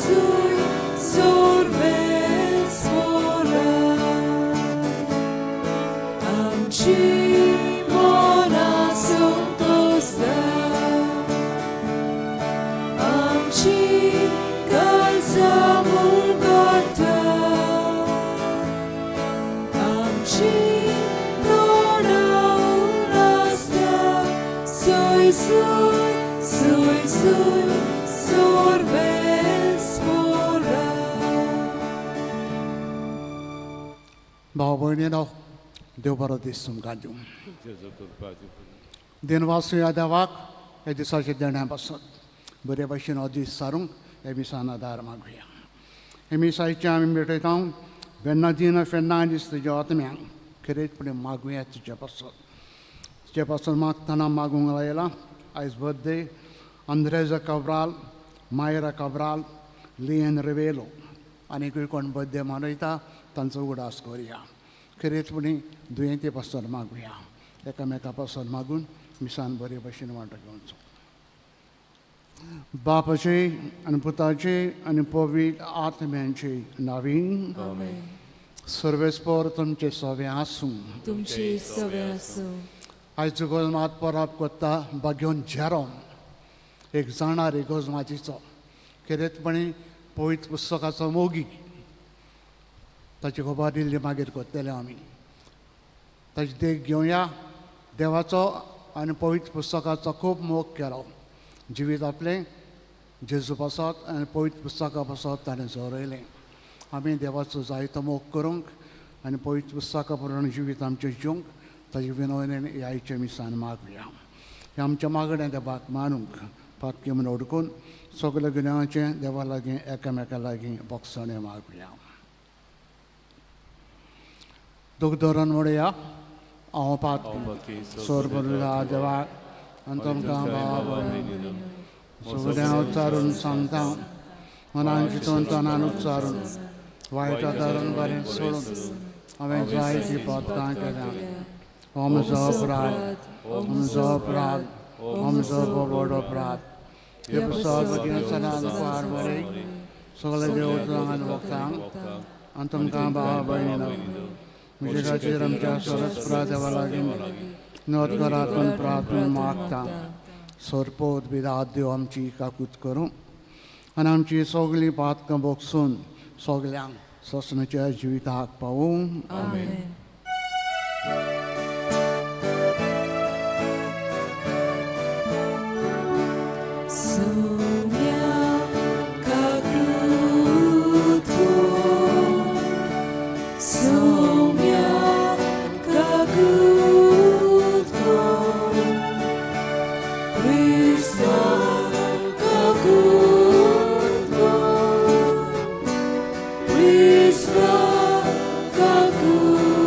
sui sorves mora. आमची मनां संतोषता, आमची काळजां मुळगाटा, आमची तोंडां उल्हासता, सुय सुय सुय सुय sorves mora. भाव भयणीनो, देव बरो दीस तुमकां दिवं. दिनवासूया देवाक ह्या दिसाच्या देण्या पासत. बरे भशेन हो दीस सारूंक हे मिसान आदार मागुया. हे मिसायचे आमी भेटयता बेन्नादीन फेर्नांदीस तुज्या आत्म्यांक खेरीतपणी मागुया तुजे पासत. तुजे पासून मागतना मागूंक लायला आयज बर्थडे आंद्रेजा कब्राल, मायरा कब्राल, लियन रिवेलो आनीकूय कोण बर्थडे मनयता तांचो उगडास करुया. खेरीतपणी दुयेंती पासून मागुया. एकामेका पासून मागून मिसान बरे भशेन वांटो घेवचो. बापाचे आनी पुताचे आनी पवित्र आत्म्यांचे नावीन. आमेन. सर्वेस्पर तुमचे सवे आसूं. तुमचे सवे आसूं. आयज गोजमात परब कोत्ता बागेवन जेरोम, एक जाणार गोजमातीचो, खेरीतपणी पवित्र पुस्तकाचो मोगी. ताची खबर दिल्ली मागीर कोत्तले आमी. ताची देख घेवया. देवाचो आनी पवित्र पुस्तकाचो खूब मोग केलो. जिवीत आपलें जेजू पासत आनी पवित्र पुस्तका पासत ताणें झरयलें. आमी देवाचो जायतो मोग करूंक आनी पवित्र पुस्तका प्रमाण जिवीत आमचें जिवंक ताजी विनवणेन ह्या मिसान मागुया. हें आमच्या मागणें देवाक मानूंक पातकी म्हूण उडकून सगल्या गुन्यांवाचें देवा लागीं एकामेका लागीं बोगसणें मागुया. दूख धरून म्हणुया, हांव पातकी सोरबरुला देवाक आनी तुमकां भाव भयणींनो सगळ्यां उच्चारून सांगता, मनान चिंतून तनान उच्चारून वायट आदारून बरें सोडून हांवें जायतीं पातकां केल्या. हो म्हजो अपराध, हो म्हजो अपराध, हो म्हजो व्हड अपराध. हे पुस्तक सदां मुखार बरे सगळे देव आनी वखदांक आनी तुमकां भाव भयणींनो म्हजे खातीर आमच्या सरस्परा देवा लागीं नोंद करात म्हूण प्रार्थना मागता. सोरपोत बिदात देव आमची काकूत करूं आनी आमची सगळीं पातकां भोगसून सगल्यांक सोसणाच्या जिविताक पावूं. आमेन. Sumia kakutko, sumia kakutko, Krista kakutko, Krista kakutko,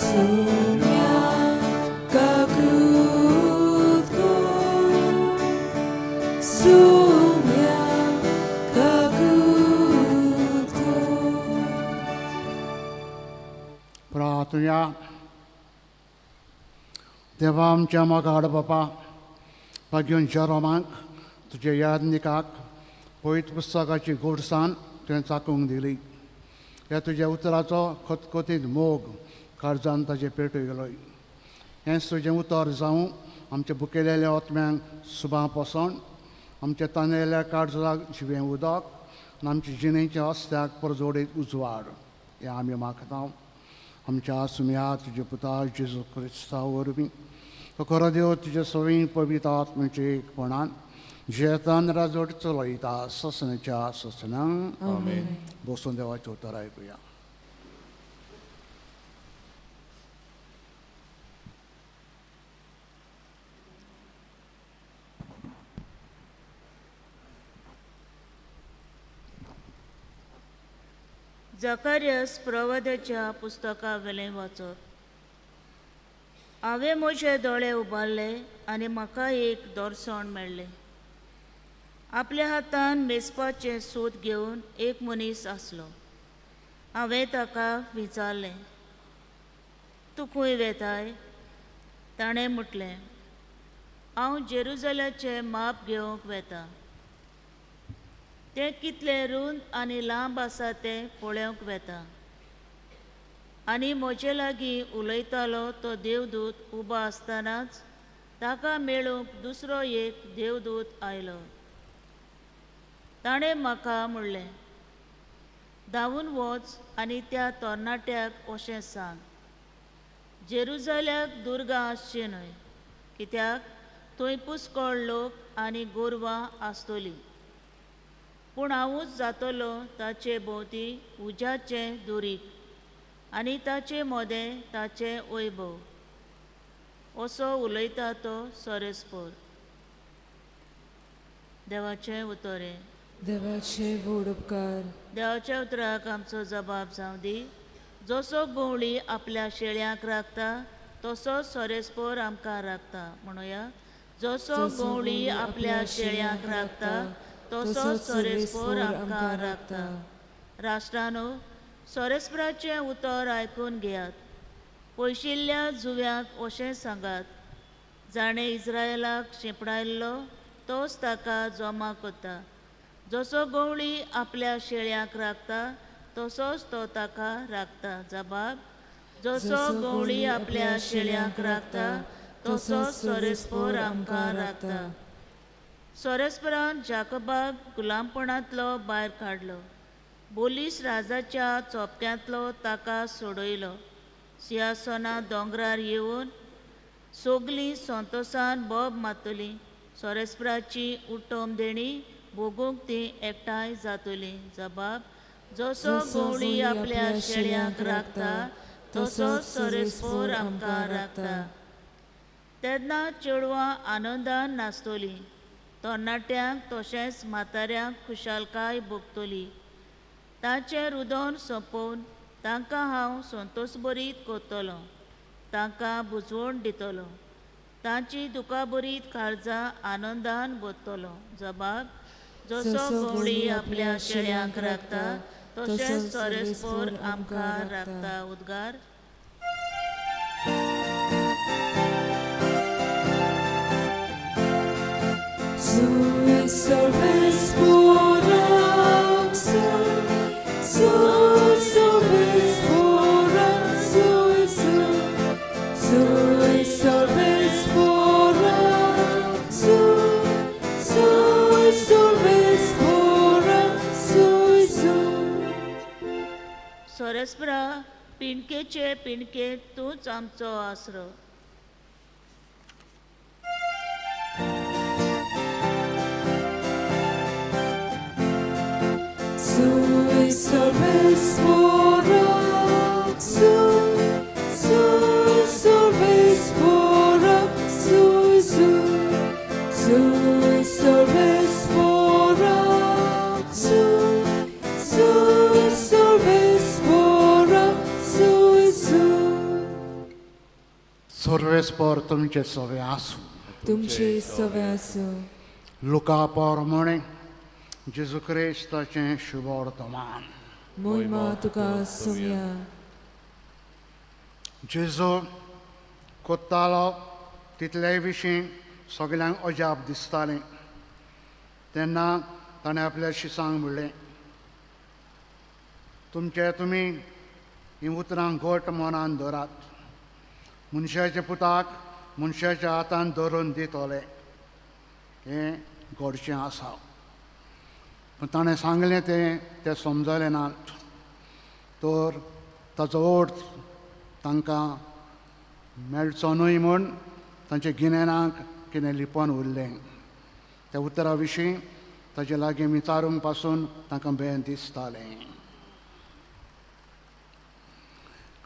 sumia kakutko, sumia kakutko. प्रार्थुया. देवा आमच्या मोगाळ बापा, भाग्योन जेरोमाक तुज्या यादनिकाक पवित्र पुस्तकाची गोडसाण तुवें चाकूंक दिली. ह्या तुज्या उतराचो खतखतीत मोग काळजान ताजे पेटयलो. हेंच तुजें उतर जावं आमच्या बुकेलेल्या आत्म्यांक सुबां पोसण, आमच्या तानेल्या काळजाक जिवें उदक आनी आमच्या जिणेच्या अस्त्याक परजोडीत उजवाड. हें आमी मागता आमच्या सुम्या तुज्या पुता जेजू क्रिस्ता वरवीं. तो खरो देव तुज्या सवीं पवित्र आत्म्याचे एकपणान जेतान राजवट चलयता ससनाच्या ससना. आमेन. बसून देवाचें उतर आयकुया. जकारियस प्रवाद्याच्या पुस्तका वेलें वाचप. हांवें म्हजे दोळे उबारले आनी म्हाका एक दोरसण मेळ्ळें. आपल्या हातान मेजपाचें सूत घेवन एक मनीस आसलो. हांवें ताका विचारलें, तूं खंय वेताय? ताणें म्हटलें, हांव जेरुजलाचें माप घेवंक वेतां. तें कितलें रूंद आनी लांब आसा तें पळोवंक वेता. आनी म्हजे लागीं उलयतालो तो देवदूत उबो आसतनाच ताका मेळूंक दुसरो एक देवदूत आयलो. ताणें म्हाका म्हणलें, धांवून वच आनी त्या तरणाट्याक अशें सांग, जेरुजाल्याक दुर्गां आसचीं न्हय, कित्याक थंय पुस्कळ लोक आनी गोरवां आसतलीं. पूण हांवूच जातलो ताचे भोंवती उज्याचें दुरीग आनी ताचे मदें ताचें वैभव. असो उलयता तो सोरेस्पोर. देवाचें उतर हें. देवाचे व्हड उपकार. देवाच्या उतराक आमचो जबाब जावं दी. जसो गवळी आपल्या शेळ्यांक राखता तसोच सोरेस्पोर आमकां राखता. म्हणुया, जसो गवळी आपल्या शेळ्यांक राखता तसोच सोरेस्पोर आमकां राखता. राष्ट्रानो, सोरेस्पराचें उतर आयकून घेयात. पयशिल्ल्या जुव्याक अशें सांगात, जाणें इस्रायलाक शिंपडायल्लो तोच ताका जमा करता. जसो गवळी आपल्या शेळ्यांक राखता तसोच तो ताका राखता. जबाब, जसो गवळी आपल्या शेळ्यांक राखता तसोच सोरेस्पोर आमकां राखता. सोरेस्परान जाकोबाक गुलामपणांतलो भायर काडलो, बोलीस राजाच्या चोपक्यांतलो ताका सोडयलो. सिंहासना दोंगरार येवन सगलीं संतोसान बोब मारतलीं. सोरेस्पराची उटम देणी भोगूंक तीं एकठांय जातलीं. जबाब, जसो गवळी आपल्या शेळ्यांक राखता तसोच सोरेस्पोर आमकां राखता. तेन्ना चेडवां आनंदान नाचतलीं, तरणाट्यांक तशेंच म्हाताऱ्यांक खुशालकाय भोगतली. तांचें रुदन सोंपोवन तांकां हांव संतोशभरीत करतलो, तांकां बुजवण दितलो, तांची दुखाभरीत काळजां आनंदान भरतलो. जबाब, जसो गवळी आपल्या शेळ्यांक राखता तशेंच सोरेस्पोर आमकां राखता. उद्गार. सोरेस्परा, पिंडकेचे पिंडके तूंच आमचो आसरो. सर्वेस्पर तुमचे सवे आसूं. तुमचे सवे आसूं. लुका पोरमणे जेजू क्रिस्ताचें शुभवर्तमान. मोहिमा तुका सुमया. जेजू कोत्तालो तितले विशीं सगल्यांक अजाप दिसतालें. तेन्ना ताणें आपल्या शिसांक म्हणलें, तुमचे तुमी हीं उतरां घट मनान धरात. मनशाच्या पुताक मनशाच्या हातान धरून दितले, हें घडचें आसा. पूण ताणें सांगलें तें तें समजलें नात, तर ताचो अर्थ तांकां मेळचो न्हय म्हूण तांच्या गिन्यानाक कितें लिपोवन उरलें. त्या उतरा विशीं ताचे लागीं विचारूंक पासून तांकां भंय दिसतालें.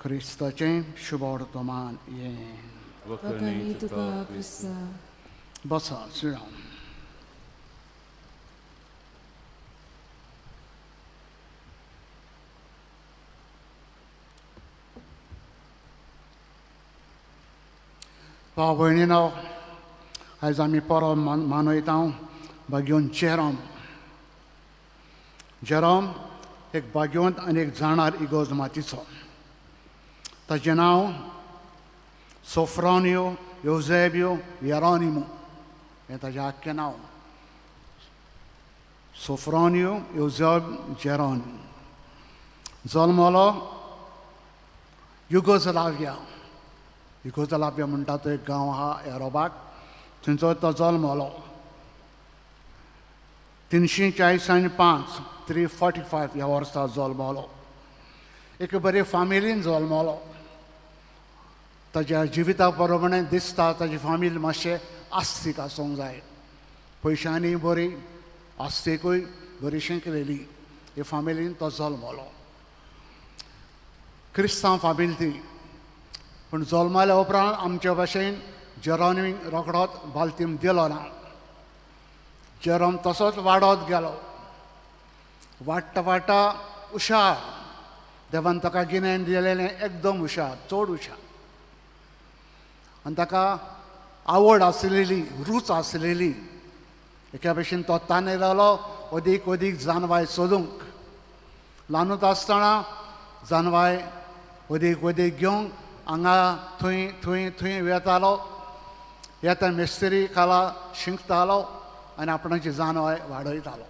क्रिस्ताचें शुभवर्तमान हें. वखाणी तुका क्रिस्ता. बसा सिडाव. भाव भयणीनो, आयज आमी परब मनयता भाग्योन जेरोम. जेरोम एक भाग्यवंत आनी एक जाणार इगोज मातीचो. ताचें नांव सोफ्रोनियो योजेबियो येरोनिमो हें ताचें आख्खें नांव. सोफ्रोनियो योजब जेरॉन जल्मलो युगोझलाव्या. युगोझलाव्या म्हणटा तो एक गांव आहा एरोबाक, थंयचो तो जल्मलो. 345, 345 ह्या वर्सा जल्मलो. एक बरे फामिलीन जल्मलो. ताज्या जिविता प्रमाणे दिसता ताजी फामील मातशें आस्तीक आसूंक जाय, पयशांनी बरी आस्तिकूय बरीशी केलेली. हे फामिलीन तो जल्मलो. क्रिस्तांव फामील ती, पूण जल्माल्या उपरांत आमचे भाशेन जेरोनीक रोखडोच बालतीम दिलो ना. जेरोम तसोच वाडत गेलो. वाडटा वाडटा हुशार, देवान ताका गिन्यान दिलेलें, एकदम हुशार, चड हुशार. आनी ताका आवड आसलेली, रूच आसलेली. एका भशेन तो तानेर जालो अदीक अदीक जानवाय सोदूंक. ल्हानूच आसतना जानवाय अदीक अदीक घेवंक हांगा थंय थंय थंय वेतालो. येता मिस्त्री खाला शिंकतालो आनी आपणाची जानवाय वाडयतालो.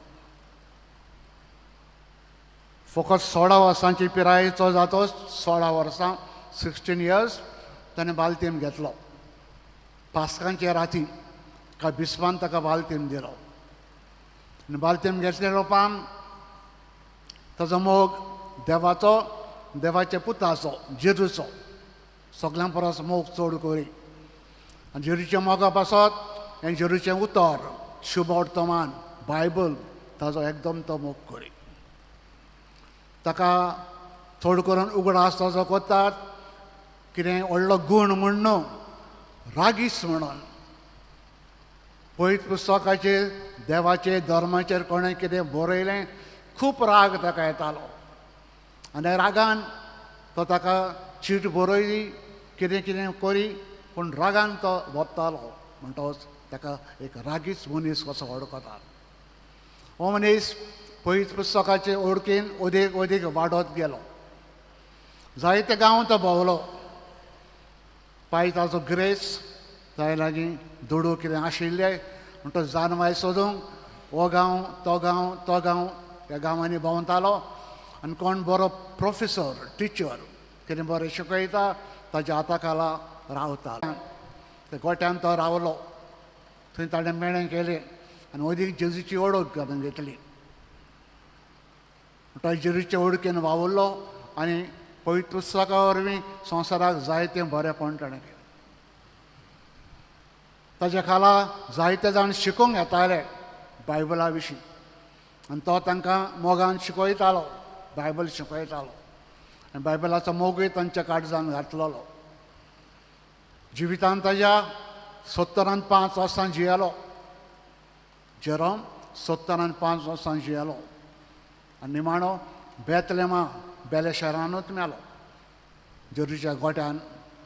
फकत 16 वर्सांची पिरायेचो जातोच, 16 वर्सां, 16 इयर्स, ताणें बालतेम घेतलो. पास्कांचे राती एका बिस्पान ताका बालतेम दिलो. आनी बालतेम घेतल्या रोपान ताजो मोग देवाचो, देवाच्या पुताचो, जेजूचो सगल्यां परस मोग चड करी. आनी जेजूच्या मोगा पासत हें जेजूचें उतर, शुभ वर्तमान, बायबल, ताजो एकदम तो मोग करी. ताका चड करून उगडास ताजो करतात कितें व्हडलो गूण म्हूण न्हू, रागीस म्हणून. पयत पुस्तकाचेर, देवाचेर, धर्माचेर कोणें कितें बरयलें, खूब राग ताका येतालो. आनी रागान तो ताका चीट बरयली, कितें कितें करी, पूण रागान तो वतालो. म्हणटकच ताका एक रागीस मनीस कसो वळखतात. हो मनीस पयत पुस्तकाचे ओळखीन अदीक अदीक वाडत गेलो. जायते गांव तो भोंवलो. पाय ताजो ग्रेस, ताजे लागीं दुडू कितें आशिल्ले म्हणटच जानवाय सोदूंक हो गांव, तो गांव, तो गांव, ह्या गांवांनी भोंवतालो. आनी कोण बरो प्रोफेसर, टिचर कितें बरें शिकयता ताज्या हाता खाला रावता. त्या गोट्यान तो रावलो. थंय ताणें मेणें केलें आनी अदीक जेजूची वळख करून घेतली. तो जेजूचे वळखीन वावुरलो आनी पवित्र पुस्तका वरवीं संवसाराक जायतें बरेंपण ताणें केलें. ताज्या खाला जायते जाण शिकूंक येताले बायबला विशीं, आनी तो तांकां मोगान शिकयतालो, बायबल शिकयतालो. आनी बायबलाचो मोगूय तांच्या काळजान घातलेलो. जिवितान ताज्या 75 वर्सां जियेलो. जेरोम 75 वर्सां जियेलो आनी निमाणो बेतलेमा बेले शहरानूच मेलो. जेरूच्या गोट्यान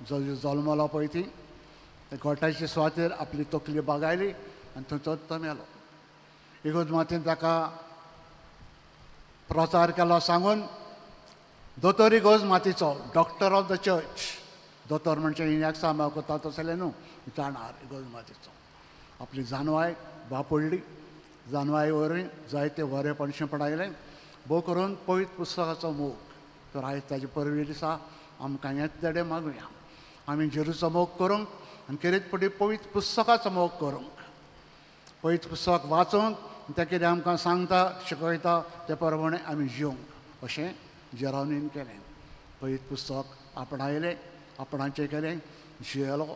जो जल्मलो पळय ती त्या गोट्याचे सुवातेर आपली तकली बागायली आनी थंयचोच तो मेलो. इगोज मातीन ताका प्रचार केलो सांगून दोतोर इगोज मातीचो, डॉक्टर ऑफ the church. दोतोर म्हणजे इंजेक्सां करता तसलें न्हू, जाणार इगोज मातीचो. आपली जानवाय वापरली. जानवाय वरवीं जायते बरेपण शिंपडायलें, भोव करून पवित्र पुस्तकाचो मोग. तर आयज ताजे परबे दिसा आमकां हेंच धडे मागुया, आमी जेरूचो मोग करूंक आनी खेरीत पटी पवित्र पुस्तकाचो मोग करूंक. पवित्र पुस्तक वाचूंक, तें कितें आमकां सांगता, शिकयता ते प्रमाणे आमी जिवंक, अशें जेरोनीन केलें. पवित्र पुस्तक आपणायलें, आपणाचें केलें, जियेलो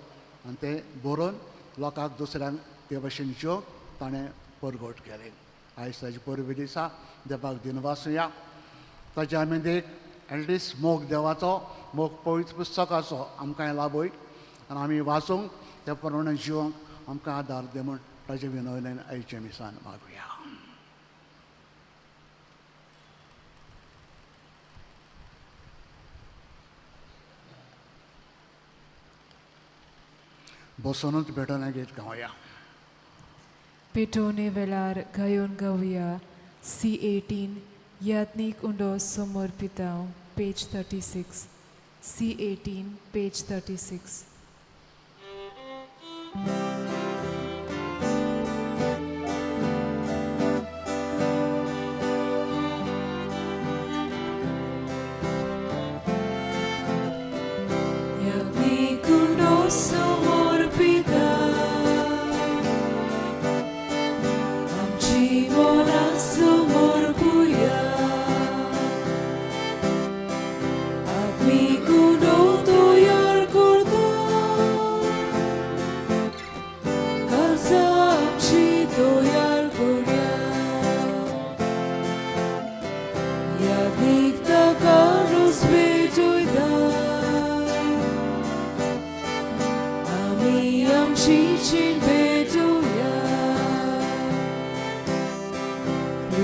आनी तें बरोवन लोकांक दुसऱ्यांक ते भशेन जिवंक ताणें परगट केलें. आयज ताजे परबे दिसा देवाक दिनवासुया. ताजे आमी देख एटलिस्ट मोग देवाचो, मोग पवित्र पुस्तकाचो आमकां लाभय आनी आमी वाचूंक त्या प्रमाणे जिवंक आमकां आदार दी म्हूण ताजे विनवणेन आयचे मिसान मागुया. बसोनूच भेटोवण्या गीत गावया. पेटोवणे वेळार गायोन गावया C18 याज्ञीक उंडो समर्पितांव, पेज 36, C18 page 36.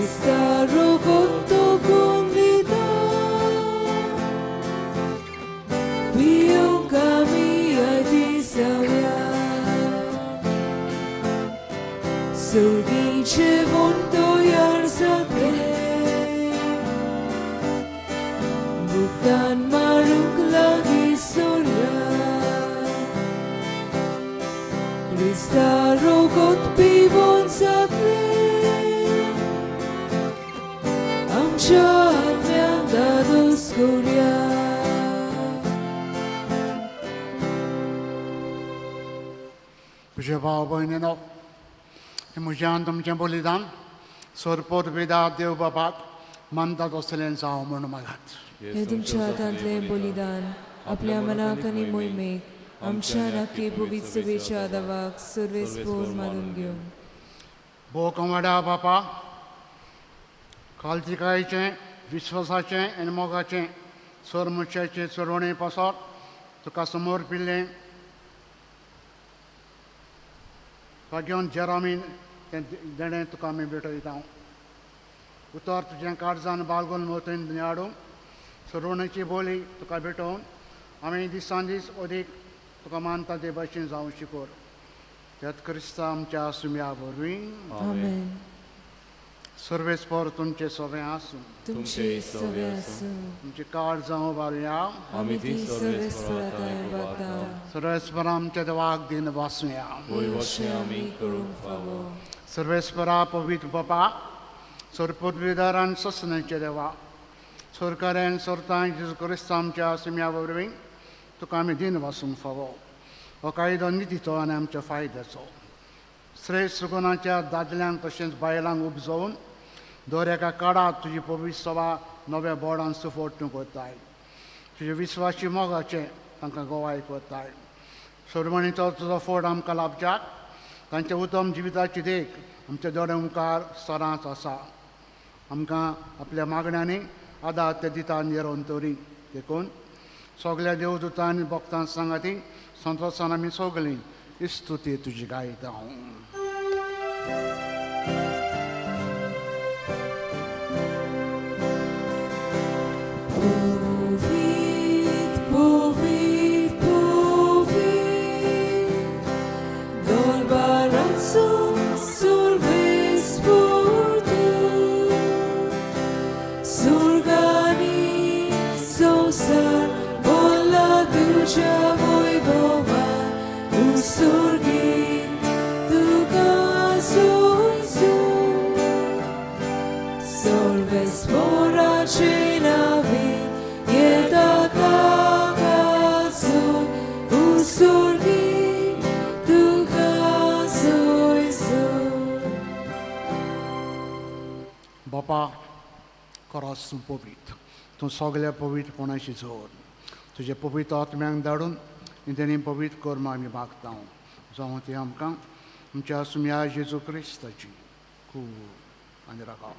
क्रिस्ता रोगोत तोगून दिता पिवंक आमी आदी जावया सुर्गी जेवण तयार जातलें भुतान मारूंक लागीं सोरया क्रिस्ता रोगोत पिवून जातलें आमच्या आत्म्यांक दादोस करुया. म्हज्या भाव भयणीनो, हें म्हज्यान तुमचें बलिदान सरपोत पिता देव बापाक मानता तसलें जावं म्हूण मागात. हे तुमच्या हातांतलें बलिदान आपल्या मनाक आनी मोहिमेक आमच्या नाके पवित्र सभेच्या दावाक सर्वेस्पोर मारून घेवन. भोव कवाड्या बापा, कालतिकायेचें, विश्वासाचें आनी मोगाचें सर मनशाचे चलवणे पासत तुका समोर पिल्लें भाग्योन जेरामीन तें देणें तुका आमी भेटयता. उतर तुजें काळजान बालगून मोतून हाडून सरवणेची बोली तुका भेटोवन आमी दिसान दीस अदीक तुका मानता ते भाशेन जावं शिकोर त्यात क्रिस्ता आमच्या सुम्या वरवीं. आमेन. सर्वेस्पर तुमचे सगळें आसूं. तुमचे सगळे आसूं. तुमचे काळ जावं बारुया. आमी ती सर्वेस्परा वता. सर्वेस्पर आमच्या देवाक दिन वासूया. अशें आमी करूंक फावो. सर्वेस्परा पवित्र बापा, सरपदवीदारान ससनाचे देवा, सरकारान सरतां जेजू क्रिस्त आमच्या सुम्या वरवीं तुका आमी दिन वासूंक फावो. हो कायदो नितीचो आनी आमच्या फायद्याचो. श्रेश्ठ सुगुणाच्या दादल्यांक तशेंच बायलांक उपजोवन दर एका काळांत तुजी पवित्र सभा नव्या बोर्डान सुफोट तूं करताय. तुजे विस्वासी मोगाचें तांकां गवाय करताय. सरवणीचो तुजो फोड आमकां लाभच्याक तांच्या उत्तम जिविताची देख आमच्या दोळे मुखार सदांच आसा. आमकां आपल्या मागण्यांनी आदार ते दिता निरोवन तरी देखून सगल्या देवदूतां आनी भक्तां सांगाती संतोसान आमी सगळीं इस्तुती तुजी गायता. पवित्र, पवित्र, पवित्र, दरबाराचो सर्वेस्पर तूं. सुर्गांनी संवसार भरला तुज्या वैभवान. सुर्गीत तुका सोयसूं. सर्वेस्पराचे नांवान येता ताका सुर्गीत तुका सोयसूं. बापा, खरोच तूं पवित्र, तूं सगल्या पवित्रपणाची जोड. तुजे पवित्र आत्म्यांक धाडून तेणी पवित्र कर्म आमी मागता, जावं ती आमकां आमच्या सुम्या जेजू क्रिस्ताची खूब आनी रागात.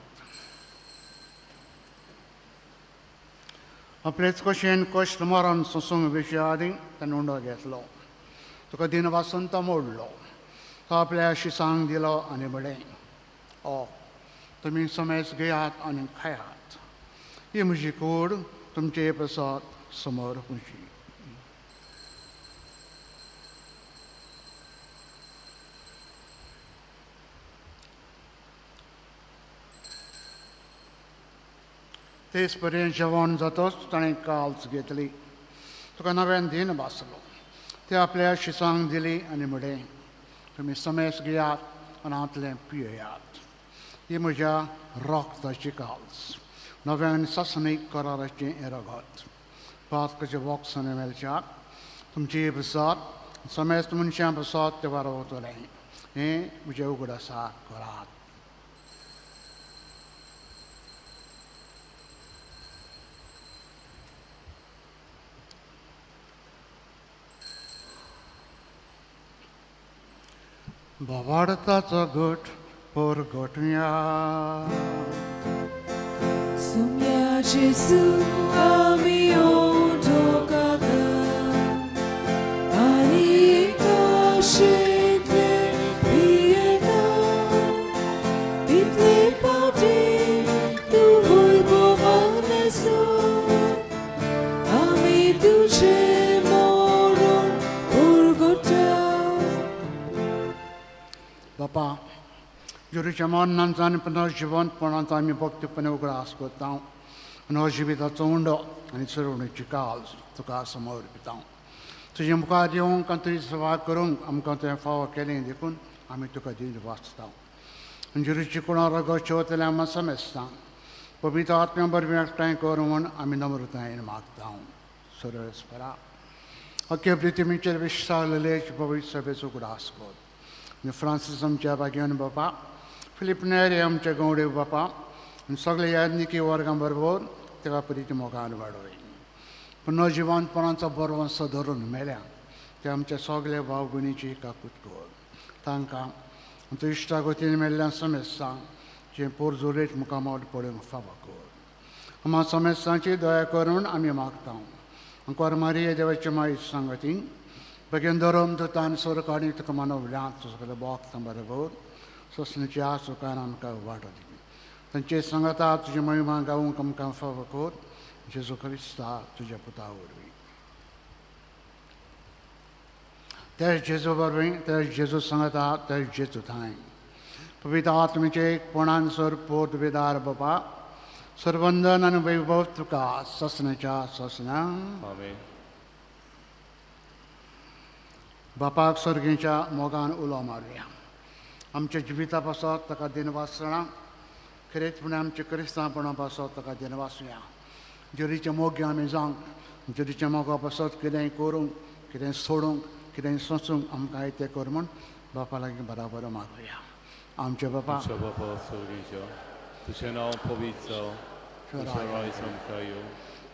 आपलेच कशेन कश्ट मरण सोंसूंक वेच्या आदीं ताणें उंडो घेतलो, तुका दिन वासून तो मोडलो, तो आपल्या शिसांक दिलो आनी म्हळें, ओ तुमी समेज घेयात आनी खायात, ही म्हजी कूड तुमचे प्रसाद समोर म्हजी. तेच पर्यंत जेवण जातच ताणें काल्स घेतली, तुका नव्यान दिन भासलो, ते आपल्या शिसांक दिली आनी म्हळें, तुमी समेज घेयात आनी हांतलें पियेयात, ही म्हज्या रक्ताची काल्स, नव्यान सासणीक कराराचें हें रगत. पातकाचे वॉक्सांनी मेळच्याक तुमची प्रसाद समेस्त मनशां प्रसाद ते वारवतलें, हें म्हजें उगड आसा करात. बाबाडताचो गट परगटया. सुम्या जेजू आमी ओंठोकाता आनी एकाशेंतले पियेता तितले फावटी जेरूच्या मरणांचो आनी पुनर्जिवंतपणाचो आमी भक्तीपणे उगडास करता आनी हो जिविताचो उंडो आनी चरवणेची काल तुका समर्पिता. तुजे मुखार येवंक आनी तुजी सेवा करूंक आमकां तुवें फावो केलें देखून आमी तुका दिन वाचता. जेरूची कुणा रगत शेवतल्या आमकां समेस्ता पवित्र आत्म्या बरवीं एकठांय कर म्हूण आमी नम्रतायेन मागता. सरळेस्परा अख्खे पृथ्वीचेर विश्वासलेले पवित्र सभेचो उगडास कर. आनी फ्रांसीस आमच्या भाग्यान बापा, फिलीप नेरी आमच्या गवडे बापा आनी सगळे याज्ञिकी वर्गां बरोबर ताका प्रिती मोगान वाडोय. पुनर्जिवंतपणाचो बरवंसो धरून मेल्या ते आमच्या सगल्या भाव भयणीची काकूत कर. तांकां आमच्या इश्टा गोतीन मेल्ल्या समेस्तांक जे पोरजोरेच मुखामोल पळोवंक फावो कर. आमकां समेस्तांची दया करून आमी मागता. अंकोर मारिये देवाचे माई सांगती बेगीन धरम दुतान सरकारी तुका मानवल्या सगळे बोगतां बरोबर सोंसण्याची आसुकान आमकां वाटो दी. तांचे सांगता तुजी महिमा गावूंक आमकां फावो कर. जेजू क्रिस्ता तुज्या पुता वरवीं. त्या जेजू वरवीं, त्या जेजू सांगता, त्या जेजू थांय पवित्र आत्म्याचे एकपणान सर पोत वेदार बापा सर्वंदन आनी वैभव तुका ससनाच्या ससना. आमेन. बापाक सर्गीच्या मोगान उलो मारुया. आमच्या जिविता पासत ताका दिनवासना, खरेंच म्हण आमच्या क्रिस्तांवपणा पासत ताका दिनवासुया. जेरीच्या मोगी आमी जावंक, जेरीच्या मोगा पासत कितेंय करूंक, कितेंय सोडूंक, कितेंय सोंसूंक आमकां तें कर म्हूण बापा लागीं बराबर मागुया. आमच्या बापा आमच्या बापा सर्गीच्या, तुजें नांव पवित्र जावं, तुजें राज आमकां येवं,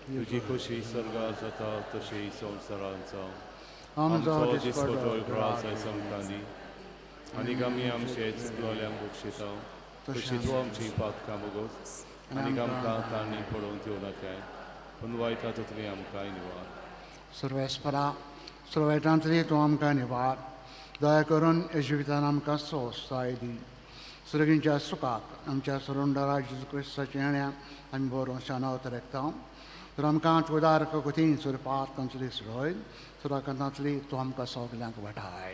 तुजी खोशी सर्गार जाता तशी संवसारांत जावं. आमचो दिसपटो ग्रास आयज आमकां दी आनी आमी आमचे चुकलोल्यांक बक्षिता तशी तूं आमची पातकां बोगोस आनी आमकां तांणी पडोवन दिवं नाकाय, पूण वायटा तुमी आमकां निवार. सर्वेस्परा सर्वायटांतली तूं आमकां निवार. दया करून ह्या जिवितान आमकां सोंसाय दी. सर्गींच्या सुखाक आमच्या सरुंडरा जेजू क्रिस्ताच्या येण्या आमी बरोवन शानावत रेखता. तर आमकां उदार कथीन सुरपात तांतली सुरय सुराकांतांतली तूं आमकां सगल्यांक वाटाय.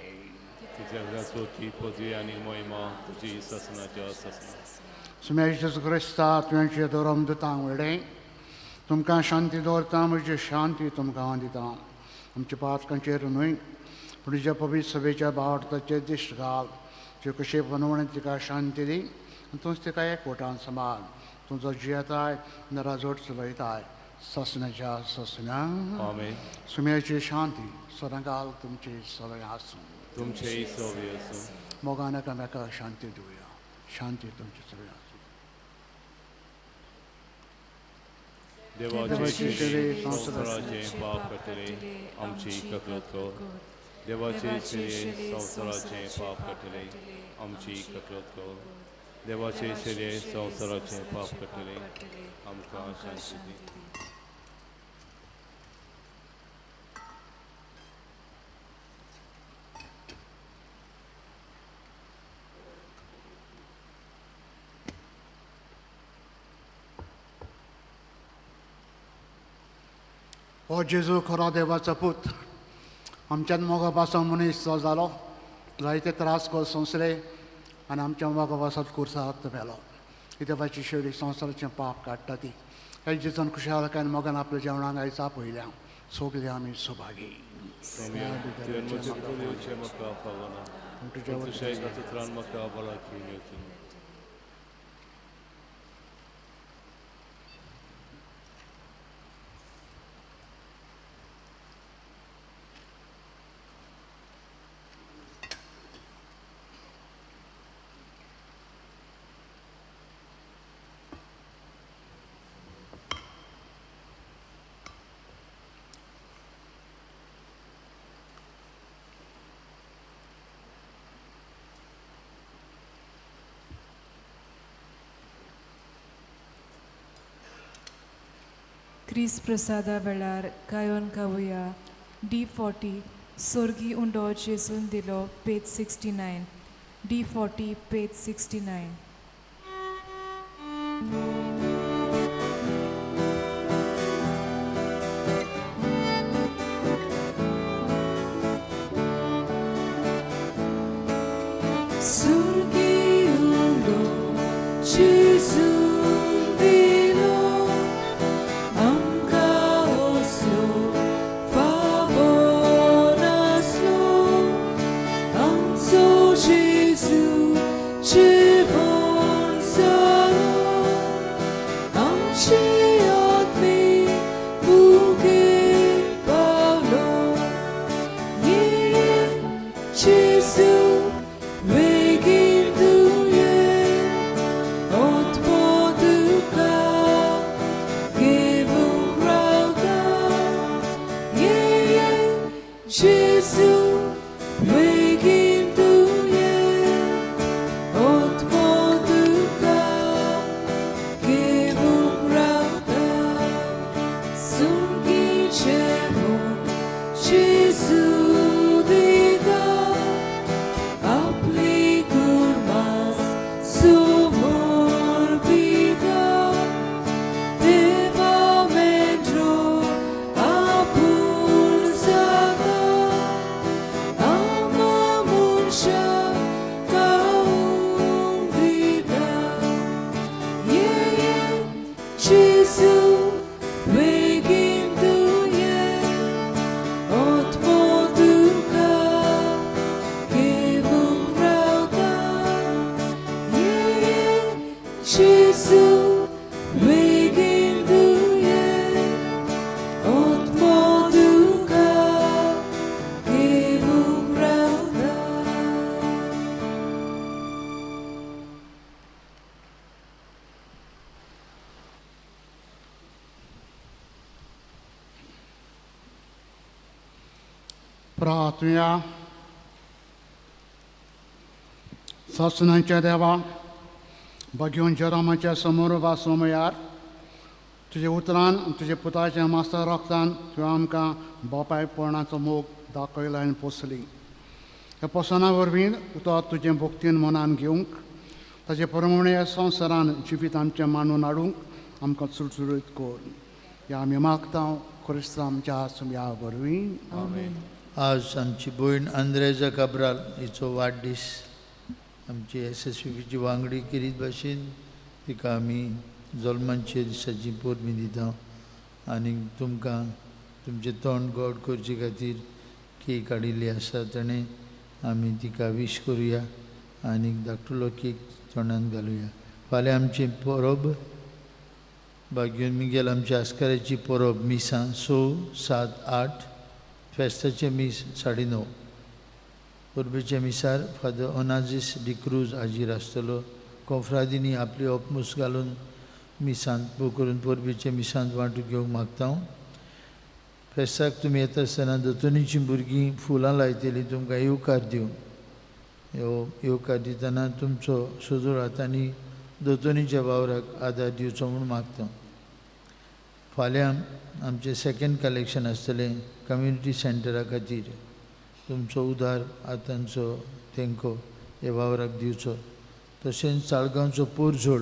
तुज्या चवथी पदवी आनी महिमा तुजी ससनाच्या ससना. सुमेश जेजू क्रिस्ता तुवें धरम दुतांक म्हणलें, तुमकां शांती दवरता, म्हजी शांती तुमकां हांव दिता. आमच्या पातकांचेर न्हय पूण तुज्या पवित्र सभेच्या भावार्थाचेर दिश्ट घाल. तुजे कशे बनवणे तिका शांती दी आनी तूंच तिका एकवटान सांबाळ. तुजो जियेताय नराजोट चलयताय ससनाच्या ससना. आमेन. सुम्याची शांती सदांकाल तुमची सगळें आसूं. तुमचेय सवय आसूं. मोगान एकामेकाक शांती दिवया. शांती तुमची सगळें आसूं. देवाचे शिरे संवसाराचें पाप काडटले आमची ककलत कर. देवाचे शिरे संवसाराचें पाप काडटले आमची ककलत कर. देवाचे शिरे संवसाराचें पाप काडटले आमकां शांती दी. हो जेजू खरो देवाचो पूत, आमच्यान मोगा पासून मनीस जो जालो, जायते त्रास कर सोंसले आनी आमच्या मोगा पासत कुर्सात मेलो. ही देवाची शेडी संवसाराचें पाप काडटा ती. ह्या जेजून खुशालकायन मोगान आपल्या जेवणाक आयज आपयल्या. सगळे आमी सुभागी. क्रिस प्रसादा वेळार गायोन गावया D40 सोर्गी उंडो जेजून दिलो पेज 69 D40 page 69. Surgi undo जेजू बेगीन तुवें आत्मो तुका घेवंक रावता. प्रार्थुया. सासणाच्या देवा, बागेवन जेरामाच्या समोर सोमयार तुजे उतरान आनी तुज्या पुताच्या मास्तर रक्तान तुवें आमकां बापायपणाचो मोग दाखयला आनी पोसली. ह्या पोसना वरवीं उतर तुजें भक्तीन मनान घेवंक, ताचे प्रमाणे ह्या संवसारान जिवीत आमचें मानून हाडूंक आमकां चुरचुरीत कर. ह्या आमी मागता क्रिस्त आमच्या सुम्या वरवीं. आमेन. आज आमची भयण आंद्रेजा काब्राल हिचो वाडदीस. आमची एस एस पी पीची वांगडी किरीत भाशेन तिका आमी जल्मांचे दिसाची परबीं दिता आनी तुमकां तुमचें तोंड गोड करचे खातीर केक हाडिल्ली आसा. ताणें आमी तिका वीश करुया आनी धाकटुलो केक तोंडान घालुया. फाल्यां आमची परब, बागेवन मिगेल आमच्या आस्काराची परब. मिसां 6, 7, 8, फेस्ताचें मीस 9:30. परबेच्या मिसार फादर ओनाजीस डिक्रूज हाजीर आसतलो. कोंफ्रादींनी आपली ओपमूस घालून मिसांत बो करून परबेच्या मिसांत वांटो घेवंक मागता हांव. फेस्ताक तुमी येता आसतना दोतोनीचीं भुरगीं फुलां लायतलीं तुमकां येवकार दिवंक. येवकार दितना तुमचो सदोळ हातांनी दोतोनीच्या वावराक आदार दिवचो म्हूण मागता. फाल्यां आमचें सेकेंड कलेक्शन आसतलें कम्युनिटी सेंटरा खातीर. तुमचो उदार हातांचो तेंको ह्या वावराक दिवचो. तशेंच साळगांवचो पोरझोळ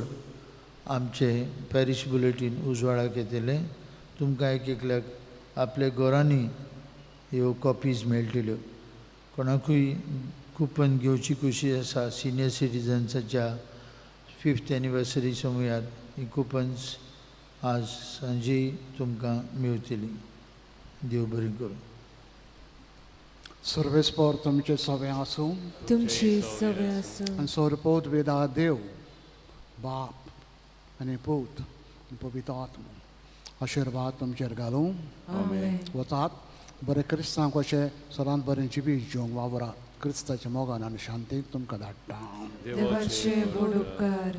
आमचे पॅरीश बुलेटीन उजवाडाक येतलें. तुमकां एक एकल्याक आपल्या घरांनी ह्यो कॉपीज मेळटल्यो. कोणाकूय कुपन घेवची खुशी आसा, सिनियर सिटीजन्साच्या फिफ्थ एनिवर्सरी समयार ही कुपन्स आज सांजे तुमकां मेळटली. देव बरें करूं. सर्वेस्पर तुमचे सगळें आसूं. तुमची सगळें आसूं. आनी सोरपोत वेदा देव बाप आनी पूत आनी पवित्र आत्मो आशिर्वाद तुमचेर घालूं. आमेन. वचात, बरें क्रिस्तांव कशें सदांच बरें जिवीत जिवंक वावरात. क्रिस्ताच्या मोगान आनी शांतीक तुमकां धाडटा. देवाचे व्हड उपकार.